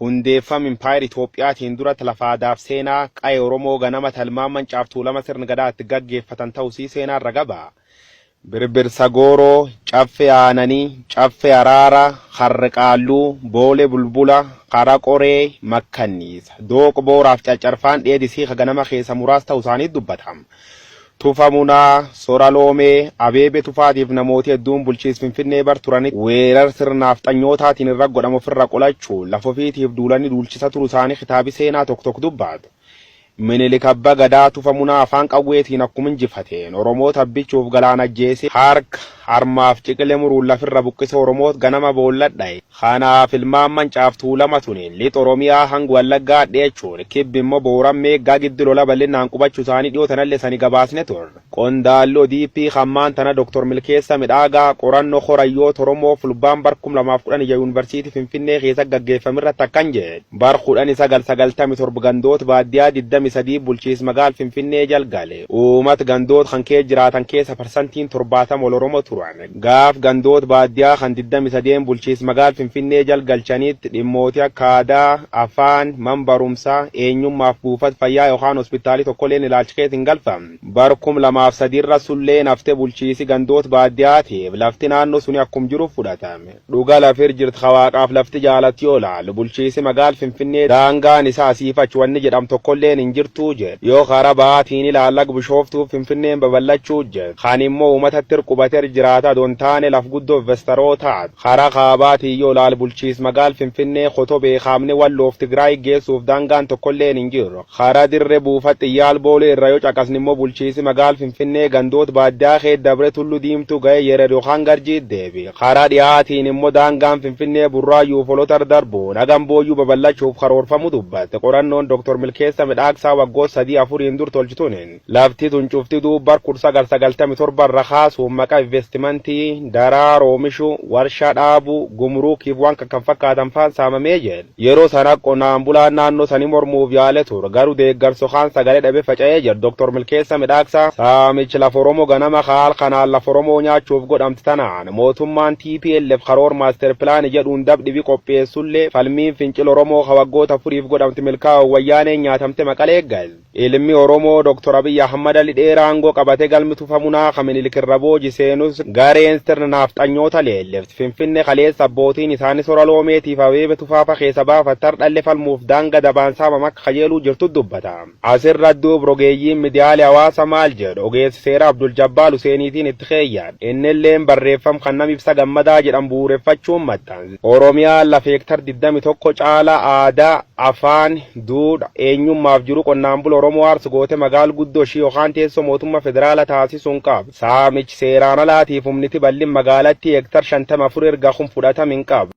Hundeeffama Impaayera Itoophiyaatiin duratti lafa aadaaf seenaa qa'ee Oromoo ganama talmaan Mancaaf Tuulama sirna Gadaa itti gaggeeffatan ta'usii seenaan raga ba'a. Birbirsa Gooroo, Caffee Aananii, Caffee Araaraa, Karra Qaalluu, Boolee Bulbula, Kara Qoree, Makkanniisa, Dooq Booraaf Carcarfaan dheedisii ka ganama keessa muraas ta'u isaanii dubbatama. Tufa Munaa, Sora Loomee, Abeebe Tufaatiif namooti hedduun bulchiis Finfinnee bar turanitti weerar sirna naafxanyootaatiin irra godhamu ofirra qolachuu lafa ofiitiif duulani duulchisa turu isaanii kitaabi seenaa tok tok dubbaata. Minilik Abba Gadaa Tufa Munaa afaan qawweetiin akkum injifateen Oromoota abbichuuf galaana ajjeesee harka, harmaaf ciqile muruun lafirra buqqise Oromoot ganama boolla dhaye. Kanaaf ilmaan Mancaaf Tuulama tuniin Lixa Oromiyaa hang Wallaggaa dheechuun Kibbi immoo Booran Meeggaa giddu lola bal'innaan qubachu isaanii dhiyoo tanalle sani gabaasne turre. Qondaalli ODP kan maan tana Dr. Milkeessa Midhaagaa qoranno kora hayyoota Oromoo Fulbaan bar 2016 Yuunivarsiitii Finfinnee keessa gaggeeffame irratti akkan jedhe. Bar 1997 gandoota baadiyyaa 23 bulchiis magaal Finfinnee jalgale. Uumat gandoota kan kee jiraatan keessa parsantiin 70 ol Oromo turan. Gaaf gandoota baadiyyaa kan 23 bulchiis magaal Finfinnee jalgalchanitti dhimmooti akka aadaa, afaan, man barumsaa, eenyummaaf buufata fayyaa yookaan hospitaalii tokkolleen ilaalcha keessa hin galfamne. Bar 2003 irra sulleen hafte bulchiisi gandoota baadiyyaatiif lafti naannoo suni akkum jiru fudhatame. Dhuga lafir jirt ka Waaqaaf lafti jaalatti yoo laalu bulchiisi magaal Finfinnee daangaan isaa asiif achi wanni jedhamu tokkolleen hin jirtuu jedhe. Yoo karaa bahaatiin ilaalla Bishooftuuf Finfinneen babal'achuu jedhe. Kan immoo uumatatti qubater jiraata adoo hin taane laf guddoo investarootaati. Karaa kaabaatiin yoo ilaal bulchiis magaal Finfinnee Kotobee kaamne Walloof Tigraay geessuuf daangaan tokkolleen hin jiru. Karaa dirree buufata xiyyaal Boolee irra yoo caqasni immoo bulchiisi magaal Finfinnee gandoota baadiyyaa kee dabre Tullu Diimtuu ga'ee Yerer yookaan Garjii deebi. Karaa dhiyaatiin immoo daangaan Finfinnee Burraayyuu Folotar darbuun hagam booyyuu babal'achuuf karoorfamu dubbatte. Qorannoon Dr. Milkeessa Midhaaksaa waggoota sadii afuriin dur tolchituun lafti tun cufti duub bar 1997 irra kaasuun maqaa investimentii, daraaroo oomishuu, warshaa dhaabuu, gumruukiif waan kan fakkaatan faan saamamee jedhe. Yeroo sana qonnaan bulaan naannoo sanii mormuuf yaale ture. Garuu deeggarsa kaan sagalee dhabe faca'ee jira. Dr. Milkeessa Midhaaksaa saamichi lafa Oromoo ganama haal kanaan lafa Oromoo nyaachuuf godhamte tanaan mootummaan TPLF karoor master plan jedhuun dabdhibi qopheessullee falmiin fincila Oromoo ka waggoota 4f godhamte milkaa'u Wayyaaneen nyaatamte Maqalee galte. Ilmi Oromoo Dr. Abiy Ahmad Ali dheeraa aangoo qabate galmi Tufa Munaa ka Minilik irra booji seenus gareen sirna naafxanyoota leellifti. Finfinne kaleessa abbootiin isaanii Sora Loomeetiif Abeebe Tufaafa keessa baafattar dhalle falmuuf daanga dabaan saamam akka kajeeluu jirtu dubbata. Asirra duub rogeeyyiin midiyaalee hawaasa maal jedhu? Ogeessi seeraa Abdul Jabbaal Huseeniitiin itti keeyyan. Innilleen barreeffam kan nam Ibsa Gammadaa jedhan bu'uureffachuun maxxanse. Oromiyaan lafa hektar 21 caalaa aadaa, afaan, duudha, eenyummaaf jiru qonnaan bula Oromoo aarsu goote magaal guddoo ishii yookaan teessoo mootummaa federaala taasisuun qaba. Saamichi seeraan alaatiif humniti bal'in magaalattii hektar 54 erga kun fudhatam hin qabu.